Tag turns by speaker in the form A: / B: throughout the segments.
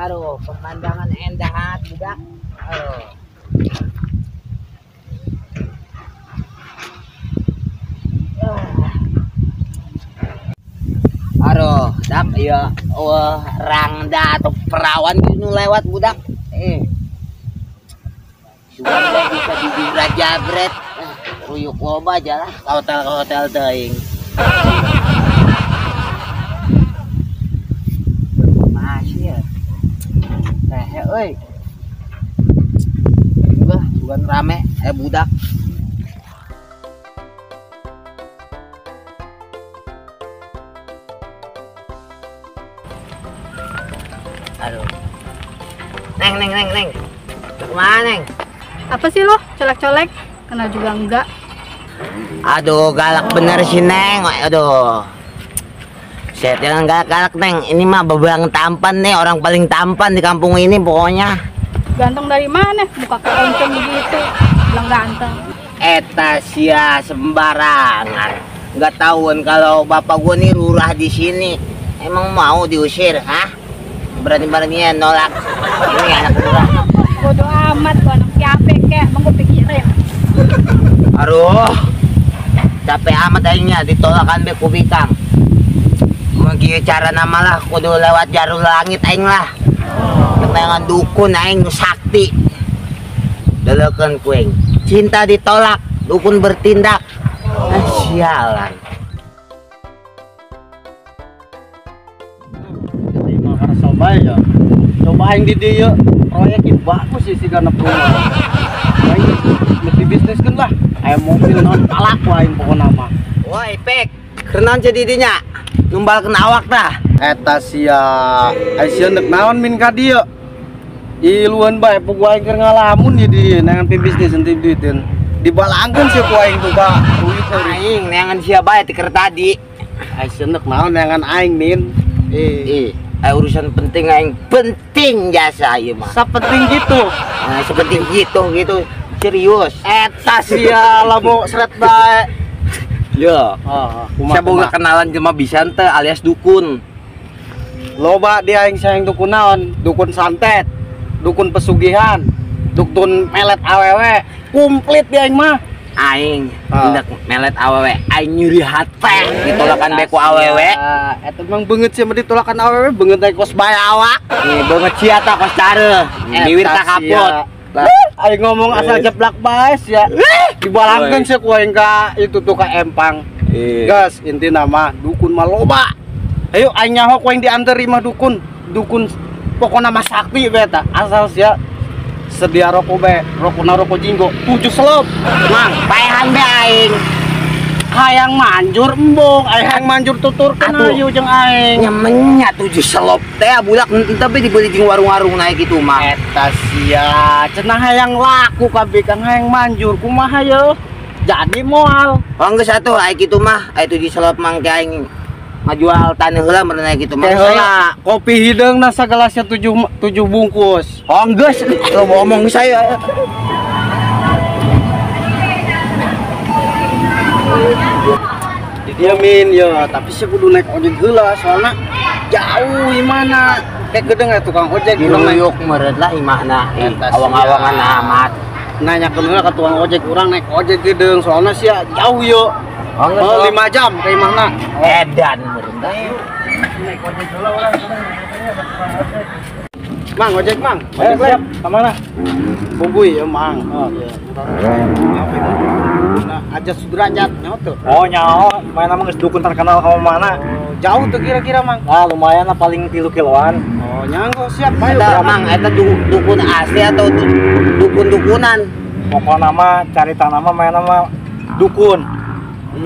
A: Aduh, pemandangan endah banget budak. Aduh. Aduh, dak ya, wah rangda atau perawan gitu lewat budak. Sudah bisa dijebret-jebret. Ruyuk loba aja lah, hotel-hotel teuing. Masih ya. Teh euy. Juga bukan rame budak. Aduh. Neng, neng, neng, neng. Kemana, neng?
B: Apa sih lo? Colek-colek? Kenal juga enggak.
A: Aduh, galak bener sih, Neng. Aduh. Set, jangan galak-galak, Neng. Ini mah bebang tampan nih, orang paling tampan di kampung ini pokoknya.
B: Ganteng dari mana? Muka keoncong begitu. Bilang ganteng.
A: Eta sia sembarangan. Enggak tahuan kalau bapak gua nih lurah di sini. Emang mau diusir, hah? Berani-beraninya nolak. Ini anak lurah.
B: Bodoh amat gua anak siapa kek, emang gua pikirin.
A: Aduh. Capek amat aingnya ditolakan be ku bikang. Mungkin cara nama lah kudu lewat jalur langit aing lah. Ketengan dukun aing sakti. Delekeun ku aing. Cinta ditolak, dukun bertindak. Ah, sialan.
C: Ya. Coba aing di dieu proyek ieu bagus sih sigana rumah. Aing lebih bisnis kan lah. Aya mobil naon palak aing pokona mah.
A: Woi, Pek, kenaon jadi dinya? Numbalkeun awak tah.
C: Eta sia, ai sia neuk naon min ka dieu? Iluan bae pugu aing keur ngalamun di dieu neangan bisnis henteu duiteun. Dibalangkeun sia ku aing tuh ka duit
A: aing neangan sia bae ti keur tadi.
C: Ai sia neuk naon neangan aing min?
A: Urusan penting aing penting jasa ieu mah.
C: Sepenting gitu.
A: Nah, sepenting gitu gitu. Serius.
C: Eta sia lamun seret bae.
D: Ya. Saya boga kenalan jelema bisa teh alias dukun.
C: Loba dia aing sayang dukun naon? Dukun santet, dukun pesugihan, dukun melet awewe, komplit dia aing mah.
A: Aing hendak melet awewe, aing nyuri hate ditolakan be ku awewe.
C: Eta emang beungeut sia mah ditolakan awewe, beungeut teh kos bae awak.
A: Nih beungeut sia tah kos care. Biwir tak kapot.
C: Aing ngomong asal jeblak bae sia. Dibalangkeun sia ku aing ka itu tuh ka empang. Gas inti nama dukun mah loba. Ayo aing nyaho ku aing diantar imah dukun. Dukun pokona mah sakti bae eta. Asal sia sedia rokok be, rokona rokok jinggo, 7 selop.
A: Mang, paehan be aing.
C: Hayang manjur embung, hayang manjur tuturkeun ayu jeung aing.
A: Nyemenya 7 selop teh budak henteu be dibeli jeung warung-warung naik kitu mah.
C: Eta sia, cenah hayang laku kabeh kang hayang manjur kumaha ye? Jadi moal.
A: Oh geus atuh aya kitu mah, aya 7 selop mangke aing ngajual taneuh heula meureun aya kitu mah.
C: Heula, kopi hideungna sagelasnya 7 bungkus.
A: Oh geus, lo ngomong saya.
C: Didiamin ya, tapi sih kudu naik ojek heula soalna jauh imana. Kayak gedeng ya tukang ojek
A: diruyuk meureun lah imahna. Awang-awangan amat.
C: Nanya heula ka tukang ojek urang naik ojek gedeng soalna sia jauh yo. Oh, 5 jam ke imahna.
A: Edan meureun.
C: Naik ojek heula urang. Mang, ojek mang. Ojek siap. Ka mana? Bubui ya, Mang. Oh, iya. Nah, aja Sudrajat nyaho tuh.
E: Oh, nyaho. Main nama geus dukun terkenal kamu mana?
C: Oh, jauh tuh kira-kira, Mang.
E: Ah, lumayan lah paling 3 kiloan.
C: Oh, nyanggo siap. Ayo,
A: eta, Mang, eta dukun asli atau dukun-dukunan?
E: Pokokna mah carita nama main nama dukun.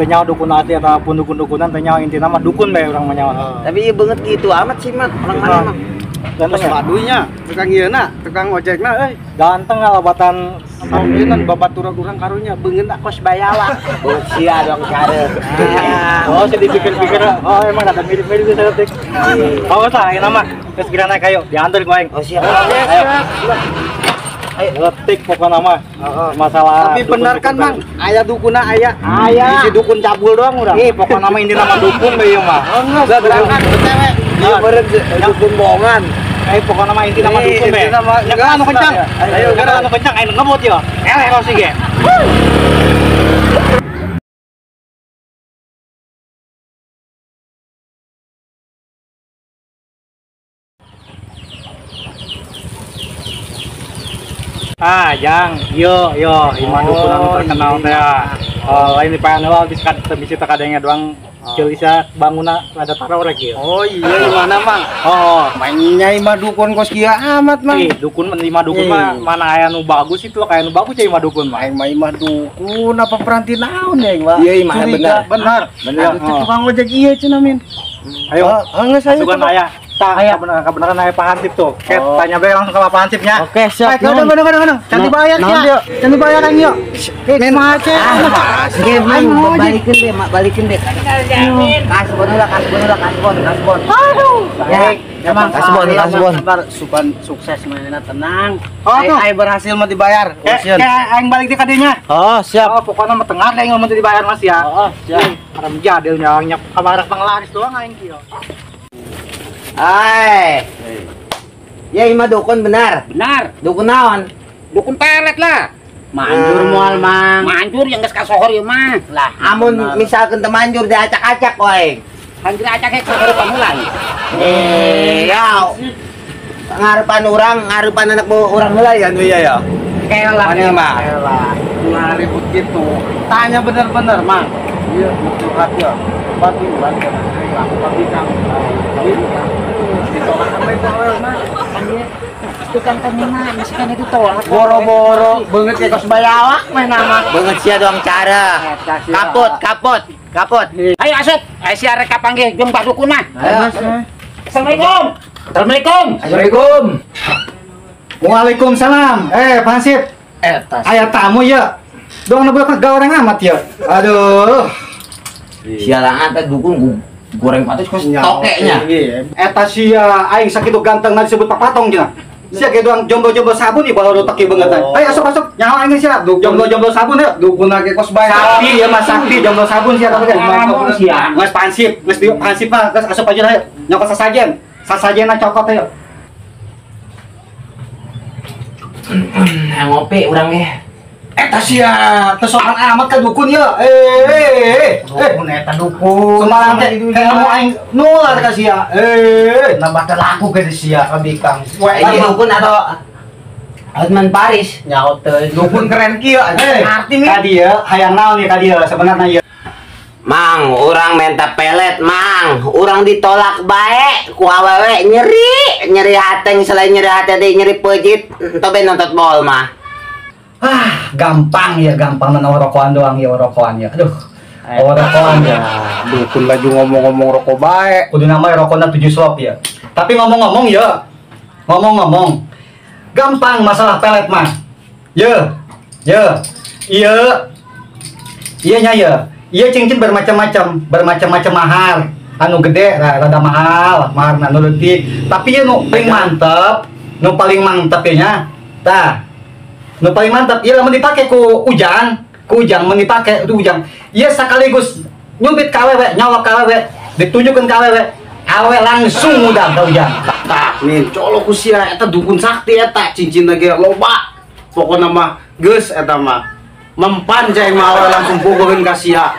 E: Teu nyaho dukun asli ataupun dukun-dukunan teu nyaho intina mah dukun bae urang mah nyaho.
A: Tapi ieu beungeut kitu amat sih, Mang. Orang mana, Mang?
C: Ganteng ya? Baduinya, tukang ieu na, tukang ojekna euy.
E: Ganteng alabatan
C: sampeun babatur urang karunya beungeut kos bayawa.
A: Beungeut sia dong care.
E: Oh, saya dipikir-pikir, oh emang ada mirip-mirip saya tik. Oh, tah ayeuna mah geus geura naik ayo, diantar ku aing.
A: Oh, siap.
E: Ayo. Ayo letik pokokna mah. Masalah.
C: Tapi bener kan, Mang? Aya dukuna aya.
E: Aya.
C: Isi dukun cabul doang urang.
E: Ih, pokokna mah intina mah dukun we ieu mah.
C: Geus berangkat BTW.
A: Ieu meureun dukun bohongan.
E: Ayo pokoknya mah inti nama dukun be. Nyekel anu kencang. Ayo nyekel anu kencang ayo ngebut yo. Eleh Rossi ge. Ah, Jang, yo yo, imah dukun anu terkenal teh. Oh, lain di panel bisa bisa kadangnya doang. Celisa bangunna rada tarorek ieu.
C: Oh iya, mana Mang?
E: Oh,
C: mainnya imah dukun kos kieu amat Mang.
E: Ih, dukun imah dukun mah mana aya nu bagus itu kayak nu bagus ya imah dukun mah.
C: Aing mah imah dukun apa peranti naon ya aing mah?
D: Iya imah bener.
C: Bener. Bener. Tukang ojek ieu cenah min.
E: Ayo,
C: geus ayo.
E: Sugan aya. Tah, aya bener kebenaran aya Pak Hansip tuh. Ket tanya bae langsung ke Pak Hansipnya.
C: Oke, siap.
E: Kadang. Can dibayar ya. Can dibayar aing yuk. Min mah aceh.
A: Balikin deh, mak balikin deh. Kasbon lah, kasbon lah, kasbon, kasbon.
E: Aduh.
A: Ya,
C: emang
A: kasbon, kasbon.
C: Sabar, sugan sukses mainnya tenang. Ai berhasil mah dibayar.
E: Kayak aing balik di kadinya.
C: Oh, siap.
E: Oh, pokoknya mah tengah aing ngomong dibayar Mas ya.
C: Oh, siap.
E: Haram jadil nyawangnya kamarak panglaris doang aing kieu.
A: Ai. Ya imah dukun benar.
F: Benar.
A: Dukun naon?
F: Dukun pelet lah.
C: Manjur moal Mang.
F: Manjur yang geus kasohor ieu mah.
A: Lah, amun misalkan teu manjur diacak-acak wae.
F: Hanjur acak kasohor pamulan.
A: Eh, ya. Ngarepan urang, ngarepan anak urang heula ya nu ieu ya.
F: Kelah.
C: Mana mah? Kelah. Ulah ribut gitu. Tanya bener-bener Mang. Iya, mau curhat ya. Batu urang kana laku pabrik Kang. Ditolak sampai poel mah.
F: Tukang tani mah misalkan itu tolak.
C: Boro-boro beungeut kayak kos bayawak mah nama.
A: Beungeut sia doang cara. Kaput, kaput, kaput.
F: Ayo asup, ayo sia rek kapanggih jeung Pak Dukun mah.
A: Ayo.
F: Assalamualaikum. Assalamualaikum.
D: Assalamualaikum.
E: Waalaikumsalam. Pak Hansip. Aya tamu ya. Doang nu budak goreng amat ya. Aduh.
A: Sialan teh dukun goreng patus kos tokeknya.
E: Eta sia aing sakitu ganteng disebut papatong cenah. Sia ge doang jomblo-jomblo sabun ieu baru teki beungeut teh. Ayo asup-asup nyaho aing sia jomblo-jomblo sabun yeuh.
C: Dukun lagi kos bayar.
E: Sakti ya Mas Sakti jomblo sabun sia kabeh.
F: Sia.
E: Geus Pansip, geus di Pansip mah geus asup aja lah nyokot sasajen. Sasajenna cokot ayo.
A: Ngopi urang ge.
E: Eta sia teu sopan amat ka dukun ieu.
C: Dukun eta dukun.
E: Semalam teh kamu aing nular ka sia.
C: Nambah teu laku ke sia ka bikang.
A: Ini dukun atau Hotman Paris?
C: Nyaho teu. Dukun keren kieu. Arti mi.
E: Ka dieu hayang naon ieu ka dieu sebenarnya ieu.
A: Mang, urang minta pelet, Mang. Urang ditolak bae ku awewe nyeri, nyeri hate selain nyeri hate deui nyeri peujeut, ento be nonton bol mah.
E: Ah, gampang ya, gampang mana rokokan doang ya, rokokan ya. Aduh, rokokan ya.
C: Dukun laju ngomong-ngomong rokok bae.
E: Kudu nama rokokna 7 slop ya. Tapi ngomong-ngomong ya, ngomong-ngomong, gampang masalah pelet mah. Ya, ya, iya, iya nya ya. Iya cincin bermacam-macam, bermacam-macam mahal. Anu gede, rada mahal, mahal anu leutik. Tapi ya nu paling mantep, nu paling mantep ya nya. Tah. Nu paling mantap, iya lamun dipake ku ujang mun dipake itu ujang. Iya sekaligus nyumpit ka awewe, nyolok ka awewe, ditunjukkeun ka awewe, awewe langsung udah ka ujang.
C: Tah, nih colok ku sia eta dukun sakti eta cincinna ge loba. Pokona mah geus eta mah. Mempan cai mah awewe langsung bogoheun ka sia.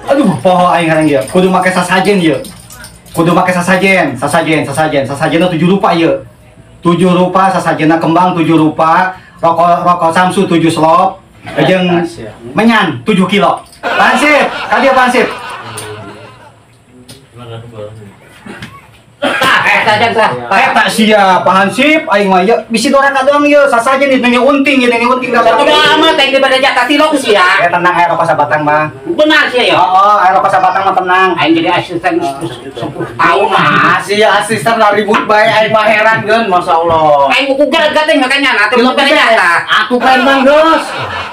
E: Aduh, poho aing ngarang ieu. Kudu make sasajen ieu. Kudu make sasajen, sasajen, sasajen, sasajenna 7 rupa ieu. 7 rupa sasajenna kembang 7 rupa. Rokok Samsu 7 slop, jeung menyan 7 kilo. Pansip, ka dieu Pansip. Eta sia Pak Hansip aing mah ieu bisi doraka doang ieu sasajen ieu nanya unting ieu nanya unting da.
F: Udah amat aing dibada jatah tilok sia.
E: Tenang aya rokok sabatang mah.
F: Benar sia ya.
E: Heeh, aya rokok sabatang mah tenang.
F: Aing jadi asisten 10 tahun mah.
C: Sia asisten lah ribut bae aing mah heran geun masyaallah.
F: Aing kuku geragat teh makanya atuh bada jatah.
C: Atuh keren bang geus.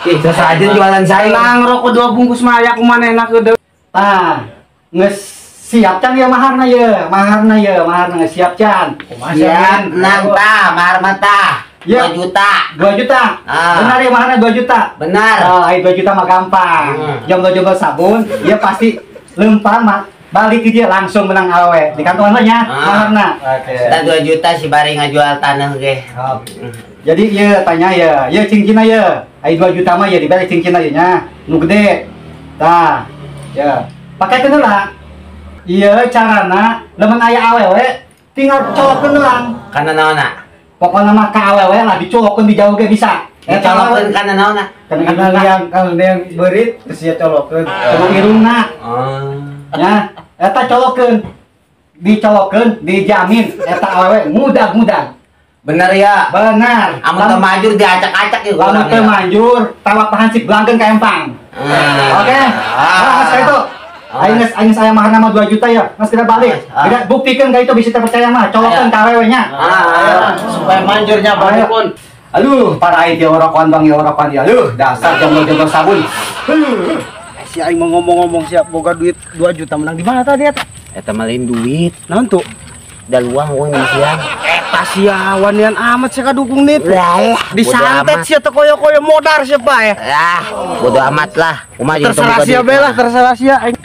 A: Ih, sasajen jualan sayur.
C: Tenang rokok 2 bungkus mah aya kumaha enak geudeung.
E: Tah, geus siap can ya maharna ye, maharna ye, maharna geus siap can.
A: Siap, nang tah, mahar mah tah.
E: Ya.
A: 2 juta.
E: 2 juta.
A: Ah.
E: Benar ya maharna 2 juta.
A: Benar.
E: Oh, ai 2 juta mah gampang. Jomblo-jomblo sabun, ya pasti lempang mah. Balik dia langsung menang awewe. Di kantongan nya, maharna. Oke.
A: Kita 2 juta si bari ngajual tanah ge.
E: Jadi ieu tanya ya, ieu cincinna ye. Ai 2 juta mah ye dibere cincinna ye nya, nu gede. Tah, ya. Pakekeun heula. Ieu carana lamun aya awewe tinggal colokeun heula.
A: Kana naonna?
E: Pokona mah ka awewe lah dicolokeun di jauh ge bisa.
A: Dicolokeun kana naonna?
C: Kana liang, kana liang beurit terus sia colokeun.
E: Kana irungna. Ya, eta colokeun. Dicolokeun dijamin eta awewe mudah-mudah.
A: Bener ya?
E: Benar.
A: Amun teu manjur diacak-acak ieu.
E: Lamun teu manjur, tawak pahansip belangkeun ka empang. Oke. Ah, itu. Aing geus aya maharna mah 2 juta ya. Geus kita balik. Tidak buktikeun ka itu bisa terpercaya mah, colokeun ka awewe nya.
C: Supaya manjurnya balik pun.
E: Aduh, para aing diorokan bang diorokan ya. Aduh, dasar jomblo-jomblo sabun.
C: Si aing mau ngomong-ngomong siap boga duit 2 juta menang di mana tadi eta?
A: Eta mah lain duit.
C: Naon tuh?
A: Da luang we siang.
C: Eta sia wanian amat sia kadukung nit.
A: Lah,
C: disantet sia teu koyo-koyo modar sia bae.
A: Lah, bodo amat lah. Kumaha jeung
C: terserah sia bae lah, terserah sia aing.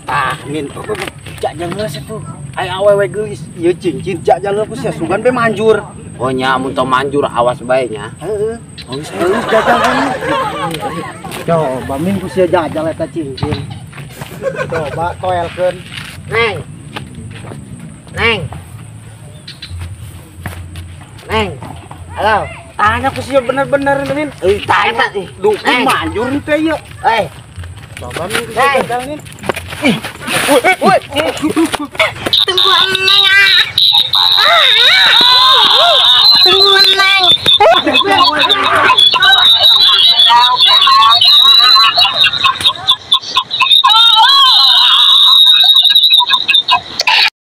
C: Ah, min. Jajal heula sia tuh. Aya awewe geulis ieu cincin jajal heula ku sia sugan be manjur.
A: Oh nya amun teu manjur awas bae nya.
C: Heeh. Geus jajal kan. Coba min ku sia jajal eta cincin. Coba toelkeun.
A: Neng. Neng. Neng. Halo.
C: Tanya ku sia bener-bener min.
A: Tanya
C: dukun manjur teh ieu.
A: Eh.
C: Coba min ku sia jajal min. Ih. Woi, woi.
G: Tunggu Neng ah. Tunggu Neng.